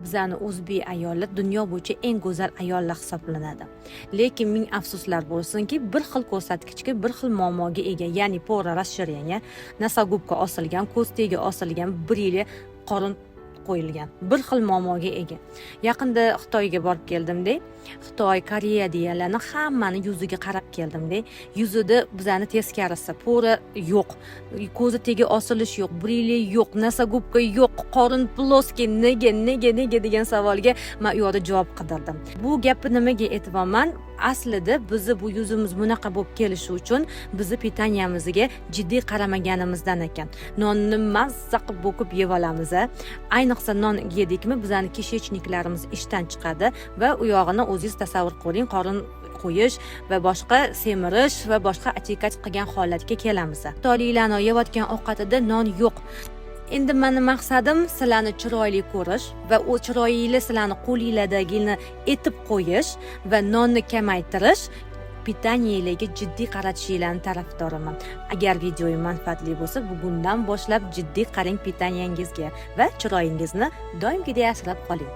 Bizani o'zbek ayollar dunyo bo'yicha eng go'zal ayollar hisoblanadi. Lekin ming afsuslar bo'lsinki, bir xil ko'rsatkichga, bir xil muammoga ega, ya'ni пора расширения, носогубка osilgan, ko'z tagi osilgan, брыли, qorin qo'yilgan, bir xil muammoga ega. Yaqinda Xitoyga borib keldimda, Xitoy, Koreya deganlarni hammani yuziga qarab keldimda. Yuzida bizani teskarisi: пора yo'q, ko'zi tagi osilish yo'q, брыли yo'q, носогубка yo'q, qorin плоский. Nega, nega, nega degan savolga man u yoqda javob qidirdim. Bu gapni nimaga aytyapman? Aslida bizni bu yuzimiz bunaqa bo'lib kelishi uchun bizni питания mizga jiddiy qaramaganimizdan ekan. Nonni mazza qilib bo'kib yeb olamiz, a ayniqsa non yedikmi, bizani кишечник larimiz ishdan chiqadi va u yog'ini o'zingiz tasavvur qiling: qorin qo'yish va boshqa, semirish va boshqa, отекать qilgan holatga kelamiz. Xitoyliklarni yeyotgan ovqatida non yo'q. Endi mani maqsadim sizlarni chiroyli ko'rish va u chiroyli sizlarni qo'linglardagini etib qo'yish va nonni kamaytirish, питание larga jiddiy qaratishinglarni tarafdoriman. Agar videoyim manfaatli bo'lsa, bugundan boshlab jiddiy qarang питания ngizga va chiroyingizni doimgidek asrab qoling.